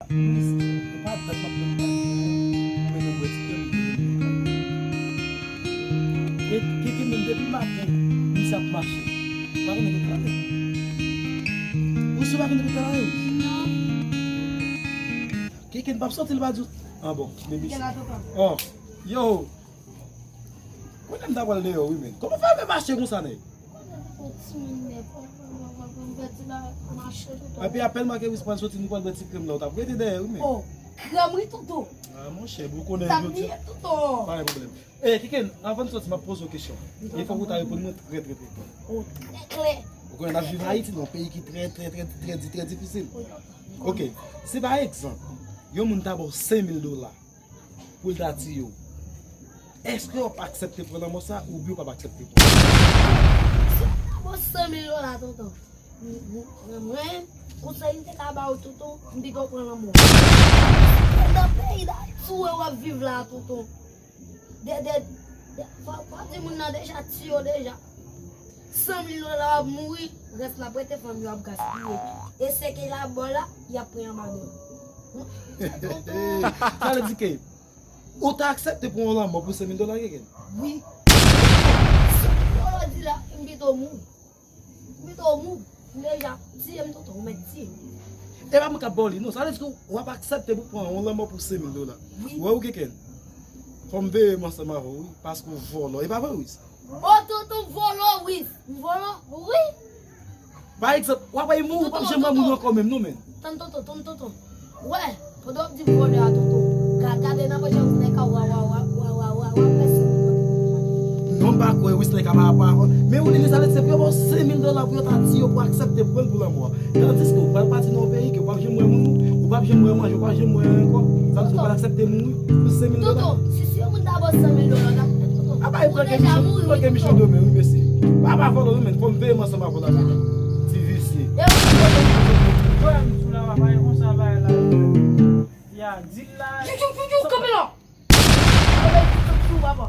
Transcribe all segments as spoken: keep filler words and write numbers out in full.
Louis, e pa dat m ap tann pati, non. Ou mete bwè ti krèm, ou mete bwè ti krèm. E Keke menm depi maten, misye ap mache. Pa konnen kote l ale. Ou si w pa konnen kote l ale, Louis? Non. Keke n p ap soti, l pa di w. Ah bon, men misye. Oh, yo. Kounye a m ta pral deyò wi, men. Kòman w fè fè mache konsa, nèg? Ou timoun nèg, ou, ou, ou, ou, ou, ou, ou, ou mache tout. Epi apèl make Louis pral soti, nou pral bwè ti krèm la, ou t ap rete dèyè wi, men. Oh, krèm wi, tonton. Ah, monchè, bon, ou konnen jodi a. Touto. Pa gen pwoblèm. Eh, Kiken, anvan n soti, m ap poze w kesyon. E fòk ou ta reponn mwen trè, trè, trè klè. Oh, trè klè. Ou konnen n ap viv Ayiti, nan yon peyi ki trè, trè, trè, trè di, trè difisil. Ok, si pa egzanp, yon moun ta ba w senk mil dola, pou l ta tiye w. Èske w ap aksepte pran lanmò sa oubyen w p ap aksepte pran? Si w ta ba w san mil dola, tonton, m, m, mwen, konsèy m te ka ba w, tonton, m pito pran lanmò. Nan peyi Dayiti w ap viv la, tonton. De, de, de, fò, fò di moun nan deja tiye w deja. San mil dola w ap mouri, rès la ap rete fanmi w ap gaspiye. E sèkèy la bò la, y ap pran anba dò. Sa vle di ke ou ta aksepte pran yon lanmò pou senk mil dola, Kiken? Wi. San mil dola di la, m pito mouri. M pito mouri. M deja tiye m, tonton, ou mèt tiye m. E pa mwen k ap ba w li, non. Sa vle di ke w ap aksepte pou pran yon lanmò pou senk mil dola. Wi. Ou wè, wi, Kiken? Fò m veye m ansanm avè w, wi, paske w vòlò. E pa vre, wi? O tonton vòlò wi. M vòlò wi. Pa egzanp, w ap wè moun, ou p ap janm wè moun ankò menm non, men. Tann tonton, tann tonton. Wè, pandan w ap di vòlò a tonton, ga-, gade nan pòch a w nèg ka wa wa wa wa wa wa wa fè sa. Non, m pa kwè wi, nèg ka pa pa. Men ou li sa se pou yo ba w senk mil dola pou yo ta di yo pou aksepte pran l pou lanmò. Tandiske ou pral pati nan yon peyi ke ou p ap janm wè moun ou, ou p ap janm wè manje, ou p ap janm wè ankò. Sa vle di ou pral aksepte mouri pou senk mil dola? Tonton, si, si yon moun ta ba w san mil dola, w t ap fè, tonton. Apa, ou deja mouri wi, tonton. Pran gen michon do men, wi, mesye. Pa, pa vòlò, wi, men. Fò m veye m ansanm avè w la, men. Ti visye. Yo, m sou la, papa, e konsa bagay la. Ya, di l la. Kanpe la. Kanpe, sou, papa.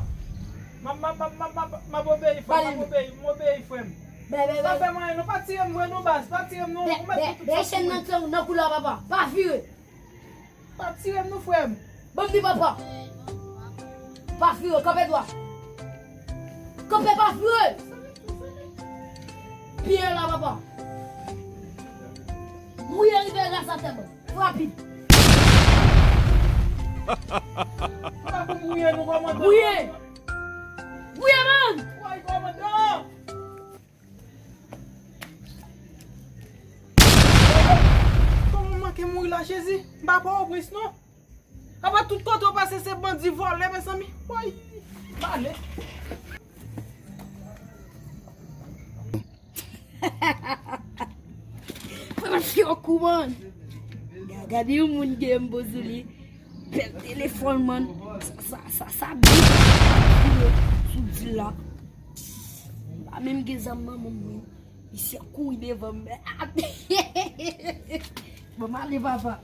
M ap, m ap, m ap, m ap, m ap obeyi, frè m, m ap obeyi, m obeyi, frè m. Bè, bè, bè. Pa fè m anyen non, pa tire m vre non, baz, pa tire m non. Bè, bè, bè, chèn nan nan kou la, papa. Pa vire. Pa tire m non, frè m. Ban m di papa. Pa vire, kanpe dwat. Kanpe, pa vire. Pye la, papa. Mouye rive ras atè, bon. Rapid. Pa pou mouye nou, kòmandan. Mouye. Mouye, man. Woy, kòmandan. Kòman m manke mouri la, Jezi? M pa Pòtoprens non. Apa tout kote w pase se bandi vòlè, mezanmi. Woy, m ale. Frè, fè yon kou, man. Ga-, gade yon moun gen m poze li. Bèl telefòn, man. Sa, sa, sa, sa byen. Sou di la. Pa menm gen zam nan men m, wi. Misye kouri devan m. Bon, m ale, papa.